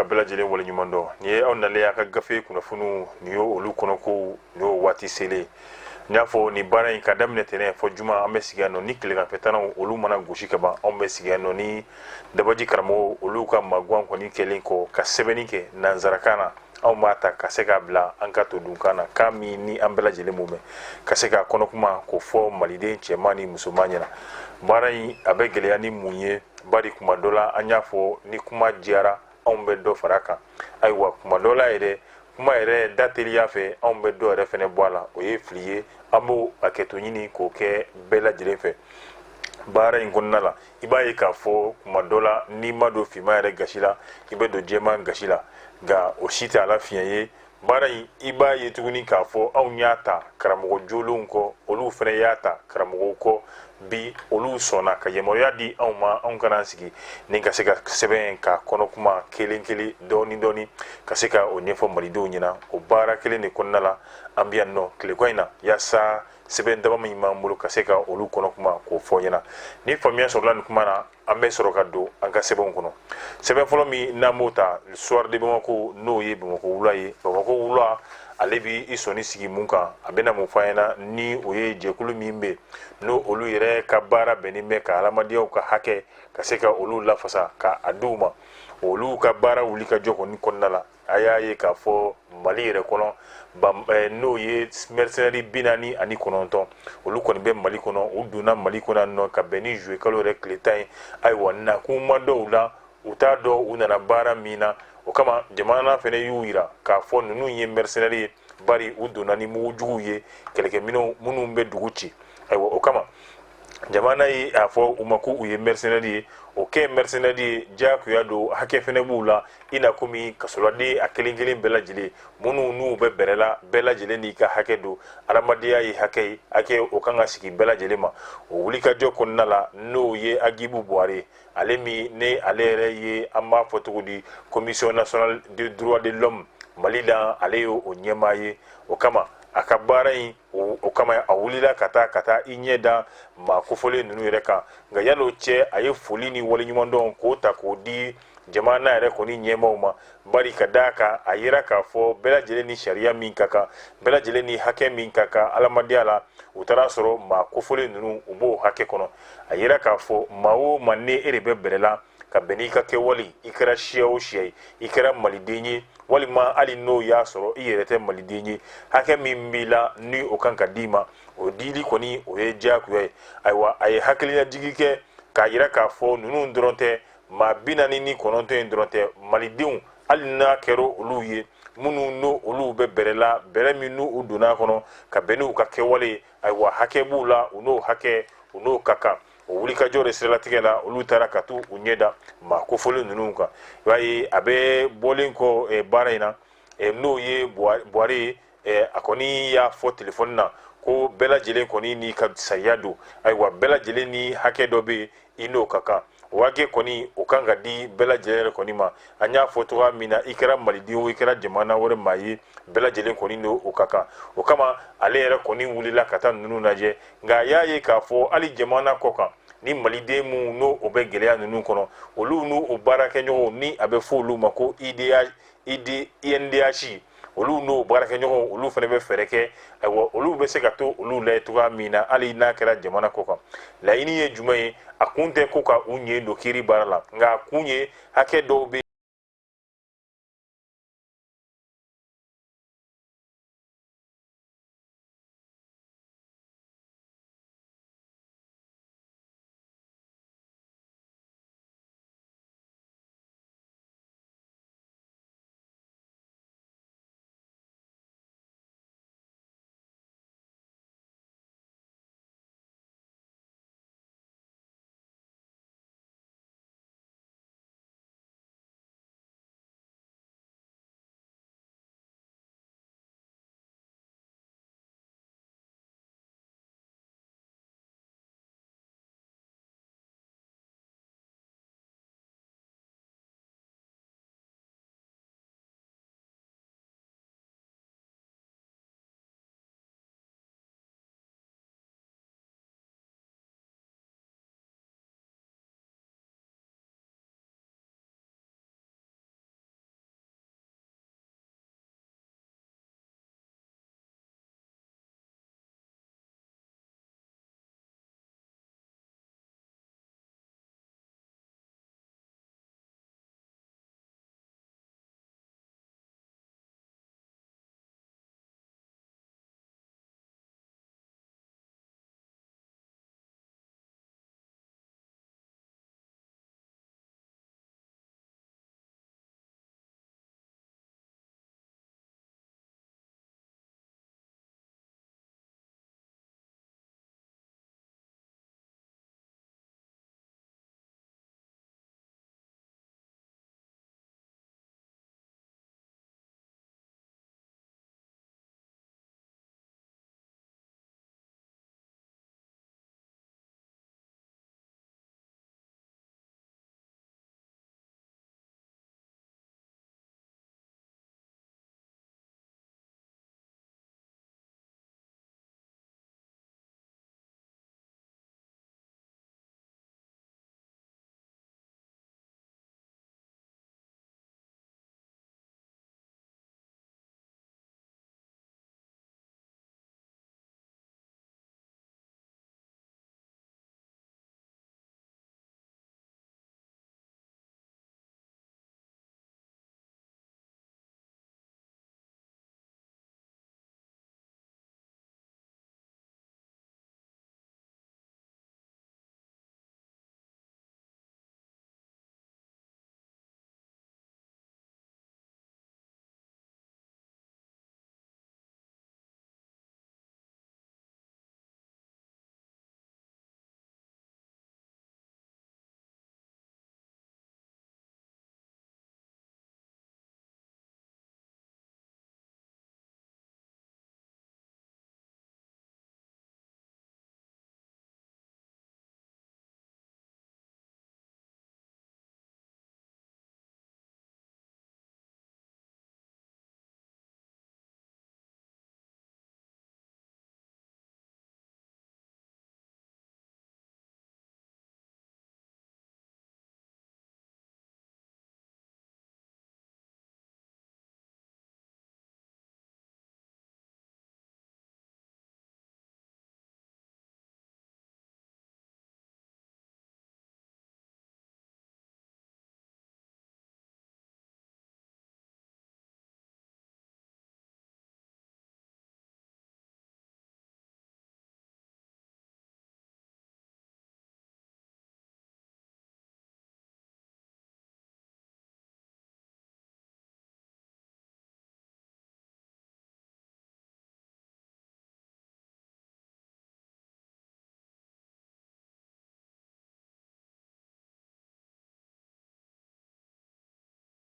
Ka bɛɛ lajɛlen waleɲuman dɔn. Nin ye aw nalen a ka gafe kunnafoniw, nin ye olu kɔnɔkow, nin y'o waati selen. N y'a fɔ, nin baara in ka daminɛ tɛnɛ fɔ juma, an bɛ sigi yan nɔ. Ni tileganfɛtanaw olu mana gosi ka ban, anw bɛ sigi yan nɔ ni dabaji karamɔgɔw olu ka maguwan kɔni kɛlen kɔ ka sɛbɛnni kɛ nansarakan na, anw b'a ta ka se k'a bila an ka todunkan na, kan min ni an bɛɛ lajɛlen b'o mɛn, ka se k'a kɔnɔkuma k'o fɔ maliden cɛman ni musoman ɲɛna. Baara in a bɛ gɛlɛya ni mun ye? Bari kuma dɔ la, an y'a fɔ, ni kuma diyara, anw bɛ dɔ fara a kan. Ayiwa, kuma dɔ la yɛrɛ, kuma yɛrɛ da teliya fɛ, anw bɛ dɔ yɛrɛ fɛnɛ bɔ a la. O ye fili ye. An b'o hakɛto ɲini k'o kɛ bɛɛ lajɛlen fɛ. Baara in kɔnɔna la, i b'a ye k'a fɔ kuma dɔ la, n'i ma don finman yɛrɛ gasi la, i bɛ don jɛman gasi la, nka o si tɛ a la fiɲɛ ye. Baara in, i b'a ye tuguni k'a fɔ anw y'a ta karamɔgɔ jolenw kɔ, olu fana y'a ta karamɔgɔw kɔ. Bi, olu sɔnna ka yamaruya di anw ma, anw kana sigi ni ka se ka sɛbɛn ka kɔnɔ kuma kelen kelen, dɔɔni dɔɔni, ka se ka o ɲɛfɔ malidenw ɲɛna. O baara kelen de kɔnɔna la, an bɛ yan nɔ tilegan in na, yaasa sɛbɛn dama min b'an bolo, ka se ka olu kɔnɔ kuma k'o fɔ ɲɛna. Ni faamuya sɔrɔla nin kuma na, an bɛ sɔrɔ ka don an ka sɛbɛnw kɔnɔ. Sɛbɛn fɔlɔ min n'an b'o ta, Soir de Bamako, n'o ye Bamakɔ wula ye. Bamakɔ wula, ale bi i sɔnni sigi mun kan? A bɛna mun fɔ an ɲɛna? Ni o ye jɛkulu min bɛ n'o olu yɛrɛ ka baara bɛnnen bɛ ka hadamadenw ka hakɛ ka se ka olu lafasa ka a d'u ma, olu ka baara wuli ka jɔ kɔni kɔnɔna la, a y'a ye k'a fɔ Mali yɛrɛ kɔnɔ, n'o ye mercenaires 49, olu kɔni bɛ Mali kɔnɔ. U donna Mali kɔnɔ yan nɔ ka bɛn ni juillet kalo yɛrɛ tile 10 ye. Ayiwa, nakun ma dɔw la, u t'a dɔn u nana baara min na. O kama, jamana fana y'u yira k'a fɔ ninnu ye mercenaires ye, bari u donna ni mugujuguw ye, kɛlɛkɛminɛnw minnu bɛ dugu ci. Ayiwa, o kama, jamana ye a fɔ u ma ko u ye mercenaires ye. O kɛ mercenaires ye, diyagoya don, hakɛ fɛnɛ b'u la, i n'a komi kasoladen a kelen kelen bɛɛ lajɛlen minnu n'u bɛ bɛrɛ la. Bɛɛ lajɛlen n'i ka hakɛ don. Adamadenya ye hakɛ ye, hakɛ o kan ka sigi bɛɛ lajɛlen ma. O wulikajɔ kɔnɔna la, n'o ye Agibu Buware, ale min ne ale yɛrɛ ye, an b'a fɔ cogo di, Commission nationale de droit de l'homme Mali la, ale ye o ɲɛmaa ye. O kama, a ka baara in, o kama a wulila ka taa i ɲɛ da maa kofɔlen ninnu yɛrɛ kan. Nka yan'o cɛ, a ye foli ni waleɲumandɔn k'o ta k'o di jamana yɛrɛ kɔni ɲɛmaaw ma, bari ka d'a kan, a yira k'a fɔ bɛɛ lajɛlen ni sariya min ka kan, bɛɛ lajɛlen ni hakɛ min ka kan adamadenya la, u taara sɔrɔ maa kofɔlen ninnu, u b'o hakɛ kɔnɔ. A yira k'a fɔ maa o maa, ni e de bɛ bɛrɛ la ka bɛn n'i ka kɛwale, i kɛra siya o siya ye, i kɛra maliden ye walima hali n'o y'a sɔrɔ i yɛrɛ tɛ maliden ye, hakɛ min b'i la ni o kan ka d'i ma, o dili kɔni, o ye diyagoya ye. Ayiwa, a ye hakililajigi kɛ k'a yira k'a fɔ ninnu dɔrɔn tɛ, maa 49 in dɔrɔn tɛ, malidenw, hali n'a kɛra olu ye minnu n'o olu bɛ bɛrɛ la, bɛrɛ min n'u donna a kɔnɔ ka bɛn n'u ka kɛwale ye, ayiwa, hakɛ b'u la, u n'o hakɛ, u n'o ka kan. O wulikajɔ de siratigɛ la, olu taara ka t'u ɲɛ da maa kofɔlen ninnu kan. I b'a ye, a bɛ bɔlen kɔ baara in na, n'o ye Buware ye, a kɔni y'a fɔ telefɔni na ko bɛɛ lajɛlen kɔni n'i ka sariya don. Ayiwa, bɛɛ lajɛlen ni hakɛ dɔ bɛ yen, i n'o ka kan. O hakɛ kɔni, o kan ka di bɛɛ lajɛlen yɛrɛ kɔni ma. An y'a fɔ cogoya min na, i kɛra maliden o, i kɛra jamana wɛrɛ maa ye, bɛɛ lajɛlen kɔni n'o o ka kan. O kama, ale yɛrɛ kɔni wulila ka taa ninnu lajɛ. Nka a y'a ye k'a fɔ hali jamana kɔ kan, ni maliden minnu n'o o bɛ gɛlɛya ninnu kɔnɔ, olu n'u o baarakɛɲɔgɔnw, ni a bɛ fɔ olu ma ko IDH, ID, INDH, olu n'o baarakɛɲɔgɔnw, olu fana bɛ fɛɛrɛ kɛ. Ayiwa, olu bɛ se ka to olu lajɛ cogoya min na, hali n'a kɛra jamana kɔ kan. Laɲini ye jumɛn ye? A kun tɛ ko ka u ɲɛ don kiiri baara la, nka a kun ye hakɛ dɔw bɛ